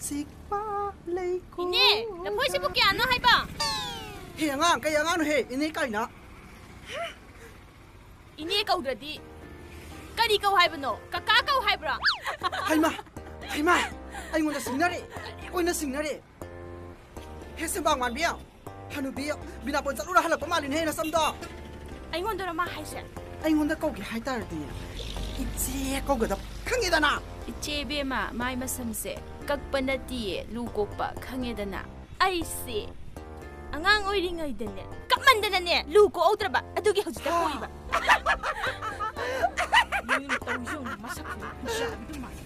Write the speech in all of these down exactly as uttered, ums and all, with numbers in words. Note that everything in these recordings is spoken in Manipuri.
ꯆꯤꯛꯄ ꯂꯩꯀꯣ꯫ ꯏꯅꯦ, ꯂꯐꯣꯏꯁꯤꯕꯨ ꯀꯌꯥꯅꯣ ꯍꯥꯏꯕ? ꯍꯦ ꯑꯉꯥꯡ, ꯀꯩ ꯑꯉꯥꯡꯅꯣ ꯍꯦ? ꯏꯅꯦ ꯀꯥꯏꯅ꯫ ꯏꯅꯦ ꯀꯧꯗ꯭ꯔꯗꯤ ꯀꯔꯤ ꯀꯧ ꯍꯥꯏꯕꯅꯣ? ꯀꯀꯥ ꯀꯧ ꯍꯥꯏꯕ꯭ꯔꯣ? ꯍꯩꯃꯥ, ꯍꯩꯃꯥ, ꯑꯩꯉꯣꯟꯗ ꯁꯤꯡꯅꯔꯦ, ꯑꯩꯉꯣꯟꯗ ꯁꯤꯡꯅꯔꯦ꯫ ꯍꯦ ꯁꯦꯝꯕꯥ ꯃꯥꯟꯕꯤ, ꯍꯅꯨꯕꯤ, ꯕꯤꯅꯥꯄꯣꯟ ꯆꯠꯂꯨꯔ ꯍꯜꯂꯛꯄ ꯃꯥꯜꯂꯤꯅꯦ ꯅꯁꯝꯗꯣ꯫ ꯑꯩꯉꯣꯟꯗꯔ ꯃꯥ ꯍꯥꯏꯁꯦ? ꯑꯩꯉꯣꯟꯗ ꯀꯧꯒꯦ ꯍꯥꯏꯇꯥꯔꯗꯤ ꯏꯆꯦ ꯀꯧꯒꯗꯕ, ꯈꯪꯉꯦꯗꯅ? ꯏꯆꯦ ꯏꯕꯦꯝꯃ, ꯃꯥꯏ ꯃꯁꯝꯁꯦ ꯀꯛꯄ ꯅꯠꯇꯤꯌꯦ, ꯂꯨ ꯀꯣꯛꯄ, ꯈꯪꯉꯦꯗꯅ? ꯑꯩꯁꯦ ꯑꯉꯥꯡ ꯑꯣꯏꯔꯤꯉꯩꯗꯅꯦ ꯀꯞꯃꯟꯗꯅꯅꯦ ꯂꯨ ꯀꯣꯛꯍꯧꯗ꯭ꯔꯕ, ꯑꯗꯨꯒꯤ ꯍꯧꯖꯤꯛꯇ ꯀꯣꯛꯏꯕ꯫ ꯌꯦꯡꯉꯨ, ꯇꯧꯔꯤꯁꯦ ꯌꯦꯡꯉꯨ, ꯃꯁꯛꯁꯤꯡꯗꯣ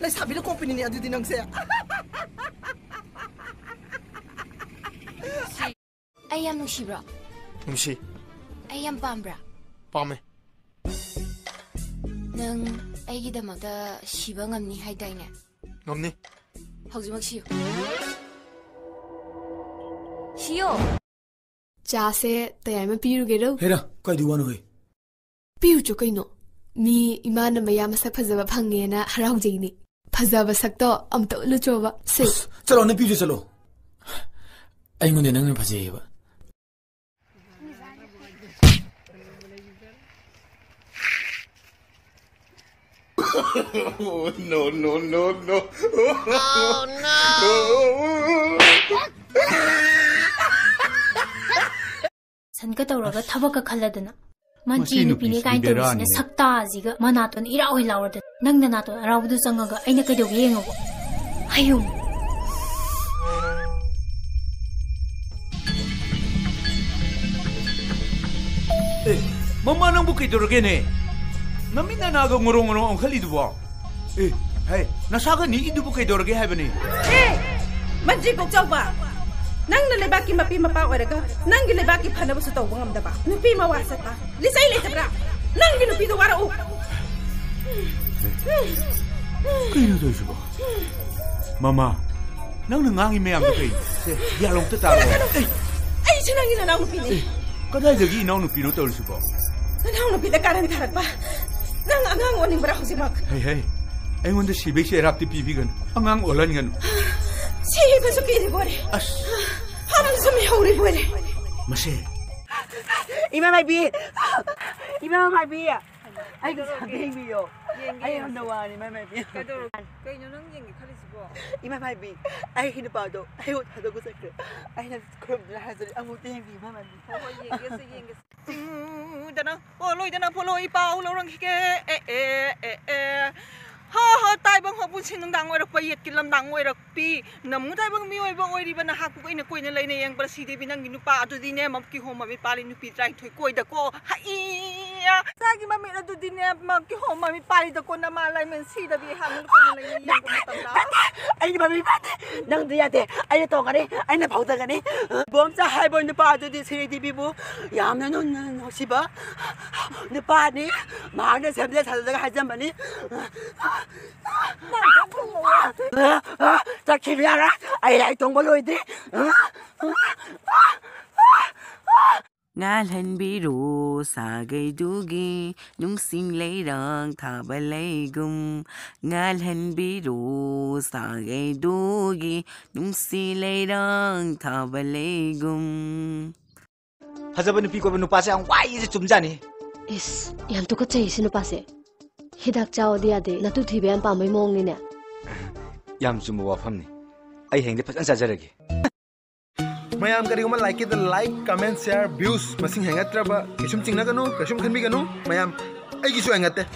ꯂꯩꯁꯥꯕꯤꯗꯨ ꯀꯣꯛꯄꯤꯅꯤꯅꯦ ꯑꯗꯨꯗꯤ ꯅꯪꯁꯦ꯫ ꯑꯩ ꯌꯥꯝ ꯅꯨꯡꯁꯤꯕ꯭ꯔꯣ? ꯅꯨꯡꯁꯤ꯫ ꯑꯩ ꯌꯥꯝ ꯄꯥꯝꯕ꯭ꯔꯥ? ꯄꯥꯝꯃꯦ꯫ ꯅꯪ ꯑꯩꯒꯤꯗꯃꯛꯇ ꯁꯤꯕ ꯉꯝꯅꯤ ꯍꯥꯏꯗꯥꯏꯅꯦ? ꯉꯝꯅꯤ꯫ ꯍꯧꯖꯤꯛꯃꯛ ꯁꯤꯌꯨ꯫ ꯁꯤꯌꯣ꯫ ꯆꯥꯁꯦ ꯇꯌꯥꯏꯃ ꯄꯤꯔꯨꯒꯦꯔꯣ? ꯍꯦꯔꯥ, ꯀꯥꯏꯗꯩ ꯋꯥꯅꯣ ꯍꯦ? ꯄꯤꯔꯨꯆꯣ ꯀꯩꯅꯣ꯫ ꯃꯤ ꯏꯃꯥꯅ ꯃꯌꯥ ꯃꯁꯛ ꯐꯖꯕ ꯐꯪꯉꯦꯅ ꯍꯔꯥꯎꯖꯩꯅꯦ꯫ ꯐꯖꯕ ꯁꯛꯇꯣ ꯑꯝꯇ ꯎꯠꯂꯨꯆꯣꯕ꯫ ꯁꯦ꯫ ꯑꯁ, ꯆꯠꯂꯣ, ꯅꯪ ꯄꯤꯔꯨꯆꯣ, ꯆꯠꯂꯣ꯫ ꯑꯩꯉꯣꯟꯗ ꯅꯪꯅ ꯐꯖꯩꯌꯦꯕ꯫ Oh, no, no, no, no. ꯁꯟꯒ ꯇꯧꯔꯒ ꯑꯁ꯫ ꯊꯕꯛꯀ ꯈꯜꯂꯗꯅ꯫ ꯃꯟꯇ꯭ꯔꯤ ꯃꯁꯤ ꯅꯨꯄꯤꯅꯦ ꯅꯨꯄꯤꯁꯤꯗꯤ ꯀꯥꯏꯅ ꯇꯧꯔꯤꯁꯤꯅ ꯕꯦꯔꯥꯅꯤꯍꯦ꯫ ꯁꯛꯇꯥꯁꯤꯒ ꯃꯅꯥꯇꯣꯟ ꯏꯔꯥ ꯑꯣꯏ ꯂꯥꯎꯔꯗꯅ꯫ ꯅꯪ ꯅꯅꯥꯇꯣꯟ ꯑꯔꯥꯎꯕꯗꯨ ꯆꯪꯉꯒ ꯑꯩꯅ ꯀꯩꯗꯧꯒꯦ ꯌꯦꯡꯉꯨꯀꯣ꯫ ꯍꯌꯨꯝ꯫ ꯑꯦ, ꯃꯃꯥ ꯅꯪꯕꯨ ꯀꯩꯗꯧꯔꯒꯦꯅꯦ? ꯅꯃꯤꯠ ꯅꯅꯥꯒ ꯉꯣꯔꯣꯡ ꯉꯣꯔꯣꯡ ꯑꯣꯟꯈꯠꯂꯤꯗꯨꯕꯣ? ꯑꯦ, ꯍꯦ, ꯅꯁꯥꯒ ꯅꯤꯛꯏꯗꯨꯕꯨ ꯀꯩꯗꯧꯔꯒꯦ ꯍꯥꯏꯕꯅꯤ? ꯑꯦ, ꯃꯟꯇ꯭ꯔꯤ ꯀꯣꯛꯆꯥꯎꯕ, ꯅꯪꯅ ꯂꯩꯕꯥꯛꯀꯤ ꯃꯄꯤ ꯃꯄꯥ ꯑꯣꯏꯔꯒ ꯅꯪꯒꯤ ꯂꯩꯕꯥꯛꯀꯤ ꯐꯅꯕꯁꯨ ꯇꯧꯕ ꯉꯝꯗꯕ ꯅꯨꯄꯤ ꯃꯋꯥ ꯆꯠꯄ, ꯂꯤꯆꯩ ꯂꯩꯇꯕ꯭ꯔꯥ? ꯅꯪꯒꯤ ꯅꯨꯄꯤꯗꯣ ꯋꯥꯔꯛꯎ꯫ ꯀꯩꯅꯣ ꯇꯧꯔꯤꯁꯤꯕꯣ? ꯃꯃꯥ, ꯅꯪꯅ ꯉꯥꯡꯉꯤ ꯃꯌꯥꯝꯗꯣ ꯀꯩꯅꯣ? ꯁꯦ, ꯒ꯭ꯌꯥꯟ ꯑꯝꯇ ꯇꯥꯔꯣ꯫ ꯀꯩꯅꯣ? ꯑꯩ ꯑꯩꯁꯨ ꯅꯪꯒꯤ ꯅꯅꯥꯎꯅꯨꯄꯤꯅꯤ꯫ ꯑꯦ, ꯀꯗꯥꯏꯗꯒꯤ ꯏꯅꯥꯎꯅꯨꯄꯤꯅꯣ ꯇꯧꯔꯤꯁꯤꯕꯣ? ꯅꯅꯥꯎꯅꯨꯄꯤꯗ ꯀꯥꯔꯟ ꯊꯥꯔꯛꯄ꯫ ꯅꯪ ꯑꯉꯥꯡ ꯑꯣꯟꯅꯤꯡꯕ꯭ꯔꯥ ꯍꯧꯖꯤꯛꯃꯛ? ꯍꯩ, ꯍꯩ, ꯑꯩꯉꯣꯟꯗ ꯁꯤꯕꯩ ꯆꯩꯔꯥꯛꯇꯤ ꯄꯤꯕꯤꯒꯅꯨ꯫ ꯑꯉꯥꯡ ꯑꯣꯜꯍꯟꯒꯅꯨ꯫ ꯁꯤꯕꯁꯨ ꯀꯤꯔꯤꯕꯣꯔꯦ꯫ ꯑꯁ꯫ ꯍꯥꯔꯝꯁꯨ ꯃꯤꯍꯧꯔꯤꯕꯣꯔꯦ꯫ ꯃꯁꯦ꯫ ꯏꯃꯥ ꯃꯥꯏꯕꯤ! ꯏꯃꯥ ꯃꯥꯏꯕꯤ! ꯑꯩꯒꯤ ꯁꯥꯟꯗ ꯌꯦꯡꯕꯤꯌꯣ꯫ ꯌꯦꯡꯒꯦ, ꯑꯩ ꯌꯦꯡꯒꯦ꯫ ꯌꯥꯝꯅ ꯋꯥꯔꯦ, ꯏꯃꯥ ꯃꯥꯏꯕꯤ꯫ ꯀꯩꯗꯧꯔ-, ꯀꯩꯅꯣ ꯅꯪ ꯌꯦꯡꯒꯦ ꯈꯜꯂꯤꯁꯤꯕꯣ? ꯏꯃꯥ ꯃꯥꯏꯕꯤ, ꯑꯩꯒꯤ ꯅꯨꯄꯥꯗꯣ ꯑꯩꯉꯣꯟꯗ ꯊꯥꯗꯣꯛꯄ ꯆꯠꯈ꯭ꯔꯦ꯫ ꯑꯩꯅ ꯈꯨꯔꯨꯝꯗꯨꯅ ꯍꯥꯏꯖꯔꯤ, ꯑꯃꯨꯛꯇ ꯌꯦꯡꯕꯤꯌꯨ, ꯏꯃꯥ ꯃꯥꯏꯕꯤ꯫ ꯍꯣꯏ, ꯍꯣꯏ, ꯌꯦꯡꯒꯦꯁꯦ, ꯌꯦꯡꯒꯦꯁꯦ꯫ ꯆꯤꯡꯗꯅ ꯄꯣꯂꯣꯏꯗꯅ ꯄꯣꯂꯣꯏ ꯄꯥꯎ ꯂꯧꯔꯝꯈꯤꯒꯦ꯫ ꯑꯦ, ꯑꯦ, ꯑꯦ, ꯑꯦ꯫ ꯍꯣ, ꯍꯣ, ꯇꯥꯏꯕꯪ ꯍꯣ ꯄꯨꯟꯁꯤ ꯅꯨꯡꯗꯥꯡ ꯑꯣꯏꯔꯛꯄ, ꯌꯦꯠꯀꯤ ꯂꯝꯗꯥꯡ ꯑꯣꯏꯔꯛꯄꯤ꯫ ꯅꯃꯨ ꯇꯥꯏꯕꯪ ꯃꯤꯑꯣꯏꯕ ꯑꯣꯏꯔꯤꯕ ꯅꯍꯥꯛꯄꯨ ꯀꯨꯏꯅ ꯀꯣꯏꯅ ꯂꯩꯅ ꯌꯦꯡꯕ ꯁꯤꯗꯦꯕꯤ, ꯅꯪꯒꯤ ꯅꯨꯄꯥ ꯑꯗꯨꯗꯤꯅꯦ, ꯃ-, ꯀꯤꯍꯣꯝ ꯃꯃꯤꯠ ꯄꯥꯜꯂꯤ ꯅꯨꯄꯤ ꯇꯔꯥꯅꯤꯊꯣꯏ ꯀꯣꯏꯗꯀꯣ꯫ ꯍꯩꯌꯥ! ꯏꯆꯥꯒꯤ ꯃꯃꯤꯠ ꯑꯗꯨꯗꯤꯅꯦ, ꯃ-, ꯀꯤꯍꯣꯝ ꯃꯃꯤꯠ ꯄꯥꯜꯂꯤꯗꯀꯣ, ꯅꯃꯥ ꯂꯥꯏꯃꯦꯟ ꯁꯤꯗꯕꯤ ꯍꯥꯟꯅ ꯀꯣꯏꯅ ꯂꯩꯅ ꯌꯦꯡꯕ ꯃꯇꯝꯗ꯫ ꯑꯩꯒꯤ ꯃꯃꯤꯠ ꯄꯥꯜꯂꯤ꯫ ꯅꯪꯗꯤ ꯌꯥꯗꯦ꯫ ꯑꯩꯅ ꯇꯣꯡꯒꯅꯤ꯫ ꯑꯩꯅ ꯐꯧꯗꯒꯅꯤ꯫ ꯕꯣꯝꯆꯥ ꯍꯥꯏꯕ ꯅꯨꯄꯥ ꯑꯗꯨꯗꯤ ꯁꯤꯔꯤ ꯗꯦꯕꯤꯕꯨ ꯌꯥꯝꯅ ꯅꯨꯡ-, ꯅꯨꯡ-, ꯅꯨꯡꯁꯤꯕ ꯅꯨꯄꯥꯅꯤ꯫ ꯃꯍꯥꯛꯅ ꯁꯦꯝꯖ ꯁꯥꯖꯜꯂꯒ ꯍꯥꯏꯖꯕꯅꯤ꯫ ꯆꯠꯈꯤꯕ ꯌꯥꯔꯣꯏ꯫ ꯑꯩ ꯂꯥꯏꯔꯤꯛ ꯇꯣꯡꯕ ꯂꯣꯏꯗ꯭ꯔꯤ꯫ ꯉꯥꯜꯍꯟꯕꯤꯔꯣ ꯁꯥꯒꯩꯗꯨꯒꯤ ꯅꯨꯡꯁꯤ ꯂꯩꯔꯥꯡ ꯊꯥꯕ ꯂꯩꯒꯨꯝ꯫ ꯉꯥꯜꯍꯟꯕꯤꯔꯣ ꯁꯥꯒꯩꯗꯨꯒꯤ ꯅꯨꯡꯁꯤ ꯂꯩꯔꯥꯡ ꯊꯥꯕ ꯂꯩꯒꯨꯝ꯫ ꯐꯖꯕ ꯅꯨꯄꯤ ꯀꯣꯏꯕ ꯅꯨꯄꯥꯁꯦ ꯌꯥꯝ ꯋꯥꯏꯁꯦ ꯆꯨꯝꯖꯥꯅꯤ꯫ ꯏꯁ, ꯌꯥꯝ ꯇꯨꯀꯠꯆꯩ ꯁꯤ ꯅꯨꯄꯥꯁꯦ꯫ ꯍꯤꯗꯥꯛ ꯆꯥꯎꯗꯤ ꯌꯥꯗꯦ, ꯅꯇꯨ ꯊꯤꯕ ꯌꯥꯝ ꯄꯥꯝꯕꯩ ꯃꯑꯣꯡꯅꯤꯅꯦ꯫ ꯌꯥꯝ ꯆꯨꯝꯕ ꯋꯥꯐꯝꯅꯤ꯫ ꯑꯩ ꯍꯌꯦꯡꯗꯤ ꯐꯖꯅ ꯆꯥꯖꯔꯒꯦ꯫ ꯃꯌꯥꯝ ꯀꯔꯤꯒꯨꯝꯕ ꯂꯥꯏꯛꯀꯤꯗ ꯂꯥꯏꯛ, ꯀꯃꯦꯟ, ꯁꯤꯌꯥꯔ, ꯚ꯭ꯌꯨꯁ ꯃꯁꯤꯡ ꯍꯦꯟꯒꯠꯇ꯭ꯔꯕ ꯀꯩꯁꯨꯝ ꯆꯤꯡꯅꯒꯅꯨ, ꯀꯩꯁꯨꯝ ꯈꯟꯕꯤꯒꯅꯨ꯫ ꯃꯌꯥꯝ ꯑꯩꯒꯤꯁꯨ ꯍꯦꯟꯒꯠꯇꯦ꯫